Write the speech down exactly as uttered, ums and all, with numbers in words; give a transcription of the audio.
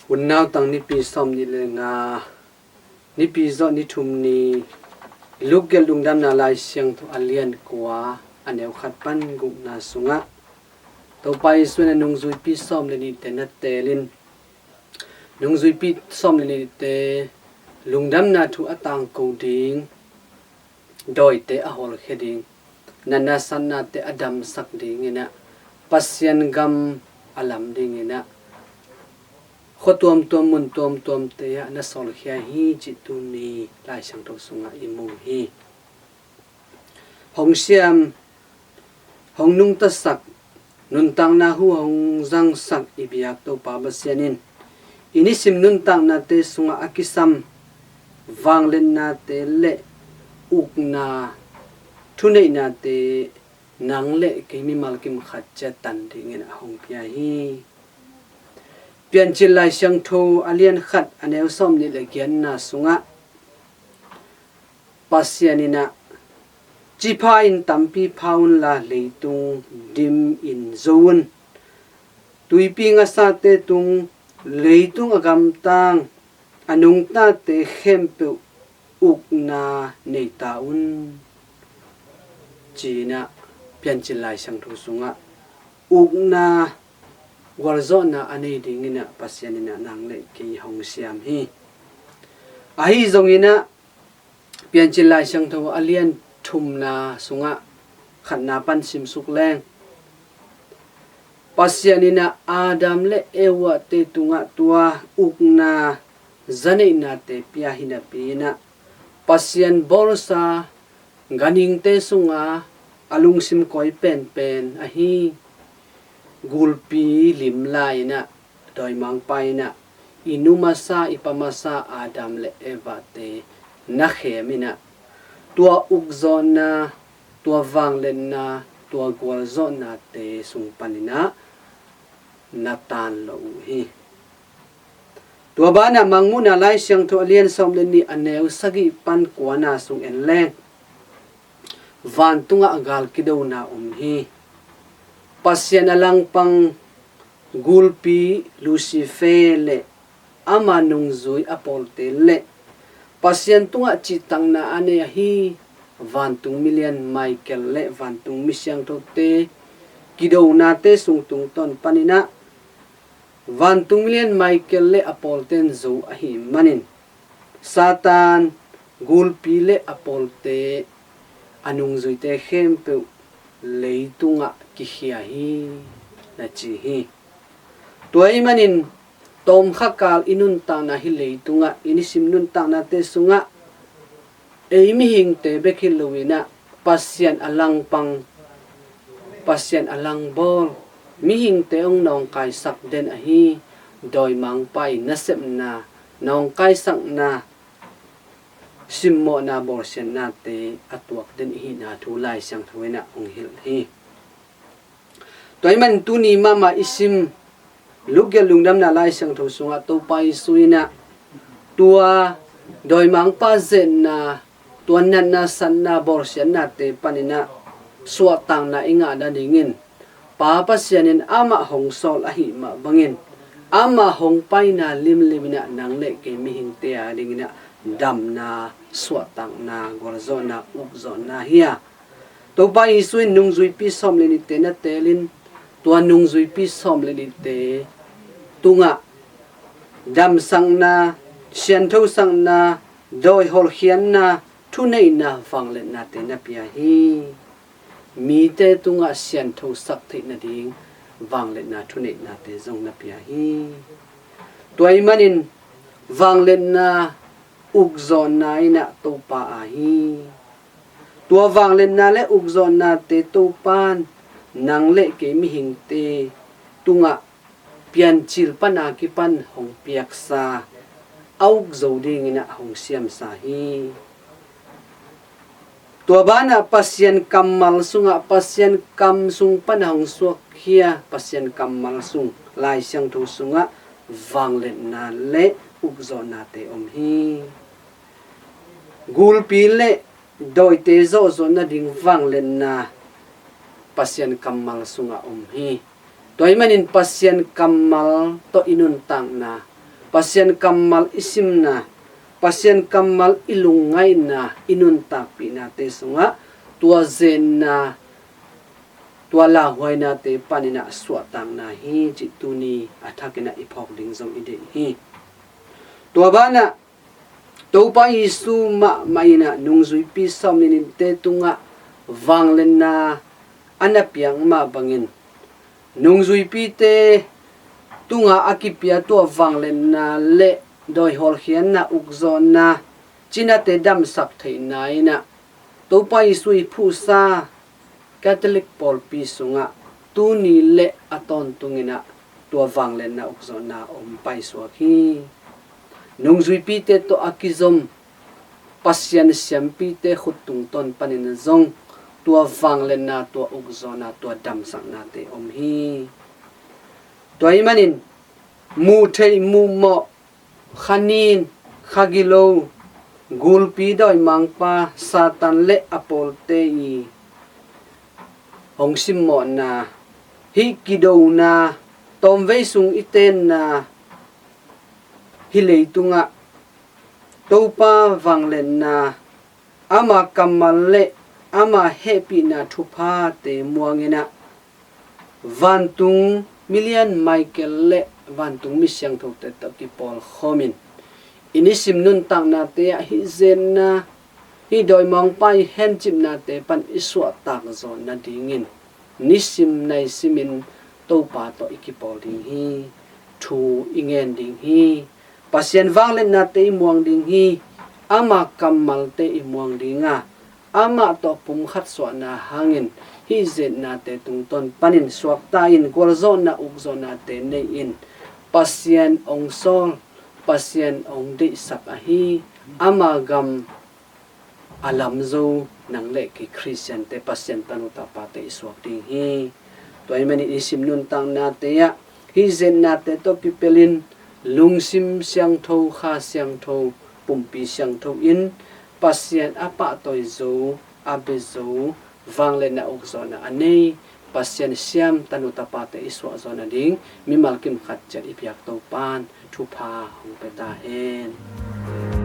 Hun nautang nipi sawm nih le nga, nipi zawh ni thum ni, Luke gelh Lungdamna Lai Siangtho a lian kua, a neu khat pan gukna sungah Topa Jesuh in a nungzuipi sawm le nihte na teelin, nungzuipi sawm le nihte lungdamna thu a tangko ding, dawite a hawlkhia ding, natna satnate a damsak dinginah, Pasian gam a lam dinginah, khua tuamtuam, mun tuamtuamte ah na sawlkhia hi cih tuni Lai Siangtho sungah i mu hi. Hong siam, hong nungtasak, nuntakna hu hong zangsak i biak Topa Pasian in, i nisim nuntaknate sungah a kisam vangliatnate le ukna, thuneihnate nang le kei mimal kim khat ciat tan dingin a hong pia hi. Piancil Lai Siangtho a lian khat, a neu sawm nih le giatna sungah, Pasian inah, cipha in tampi pha unla leitung dim in zo un. Tuipi ngasate tung, leitung a gamtang, a nungtate khempeuh ukna nei ta un, ci-inah Piancil Lai Siangtho sungah ukna, gualzawhna a nei dinginah Pasian inah nang le kei hong siam hi. Ahi zonginah Piancil Lai Siangtho a lian thumna sungah khatna pan simsuk leng, Pasian inah Adam le Eva te tungah tua ukna, zaneihnate pia hi napi inah, Pasian bawlsa ganhingte sunga a lungsim kawi penpen ahi gulpi lim lai inah, dawimangpa inah, i nu masa, i pa masa Adam le Eva te na khem inah, tua ukzawhna, tua vangliatna, tua gualzawhnate sung paninah na tan lo uh hi. Tua banah Mangmuhna Lai Siangtho a lian sawm le nih, a neu sagih pan kuana sung en leng, vantungah a gal kidona om hi. Pasian a langpang gulpi Lucifer le ama nungzui a pawlte le Pasian tungah cihtakna a nei ahi vantung milian Michael le vantung mi siangthote kidonate sung tungtawn paninah, vantung milian Michael le a pawlten zo ahih manin, Satan gulpi le a pawlte, a nungzuite khempeuh leitungah kikhia hi, na ci hi. Tua ahih manin, tawmkha kal i nuntakna hi leitungah, i nisim nuntaknate sungah, ei mihingte bek hi loinah, Pasian a langpang, Pasian a langbawl mihingte hong nawngkaisak den ahi dawimangpa i nasepna, nawngkaisakna, simmawhna, bawlsiatnate a tuak den i hihna thu Lai Siangtho inah hong hilh hi. Tua ahih manin tuni mahmah i sim Luke gelh Lungdamna Lai Siangtho sungah Topa Jesuh inah tua dawimangpa zetna, tua natna satna, bawlsiatnate paninah suahtakna i ngah nadingin, Pa Pasian in amah hong sawl ahih mah bangin, amah hong paina limlim inah nang le kei mihingte a dinginah damna, suahtakna, gualzawhna, ukzawhna hi a, Topa Jesuh in nungzuipi sawm le nihte na teelin, tua nungzuipi sawm le nihte tungah damsakna, sianthosakna, dawi hawlkhiatna, thuneihna, vangliatnate na pia hi. Mite tungah sianthosak theih nading vangliatna, thuneihnate zong na pia hi. Tua ahih manin vangliatna, ukzawhna inah Topa aa hi. Tua vangliatna le ukzawhnate Topan nang le kei mihingte tungah Piancil pana kipan hong piaksa, a ukzo dinginah hong siamsa hi. Tua banah Pasian kammal sungah, Pasian kam sung pana hong suakkhia, Pasian kammal sung, Lai Siangtho sungah vangliatna le ukzawhnate om hi. Gulpi le dawite zawhzawh nading vangliatna Pasian kammal sungah om hi. Tua ahih manin Pasian kammal tawh i nuntakna, Pasian kammal i simna, Pasian kammal i lungngaihna, i nuntakpihnate sungah tua zenna, tua lauhuainate paninah suahtakna hi cih tuni a thakinah i phawk ding zong i deih hi. Tua banah Topa Jesu mahmah inah nungzuipi sawmnih nihte tungah vangliatna a na piak mah bangin, nungzuipite tungah a kipia tua vangliatna le dawihawlkhiatna, ukzawhna, cinate damsak theihna inah Topa Jesu i phuhsa Catholic pawlpi sungah tuni le a tawntunginah tua vangliatna, ukzawhna om paisuak hi. Nungzuipite tawh a kizom Pasian siampite khut tungtawn panin zong tua vangliatna, tua ukzawhna, tua damsaknate om hi. Tua ahih manin muh theih muh mawh, kha nin kha gilo, gulpi dawimangpa Satan le a pawlte i hong simmawhna, hih kidona, tawmvei sung i tenna, hih leitungah Topa vangliatna, ama kammal le ama hehpihna thuphate muanginah vantung milian Michael le vantung mi siangthote tawh kipawlkhawmin i nisim nuntaknate ah hih zenna, hih dawimangpa i hencipnate pan i suahtak zawh nadingin nisim naisimin Topa tawh i kipawl ding hi. Thu i ngen ding hi. Pasian vangliatnate i muang ding hi. Ama kammalte i muang dinga, amah tawh pumkhat suahna hangin hih zetnate tungtawn panin suakta in gualzawhna, ukzawhnate nei in Pasian hong sawl, Pasian hong deihsak ahi ama gam a lam zo nang le kei Khristiante, Pasian tanu tapate i suak ding hi. Tua ahih manin i sim nuntaknate ah hih zetnate tawh kipelin lungsim siangtho, kha siangtho, pumpi siangtho in Pasian a pahtawi zo, a bia zo, vangliatna, ukzawhna a nei Pasian siam tanu tapate i suah zawh nading mimal kim khat ciat i piak Topan thupha hong pia ta hen.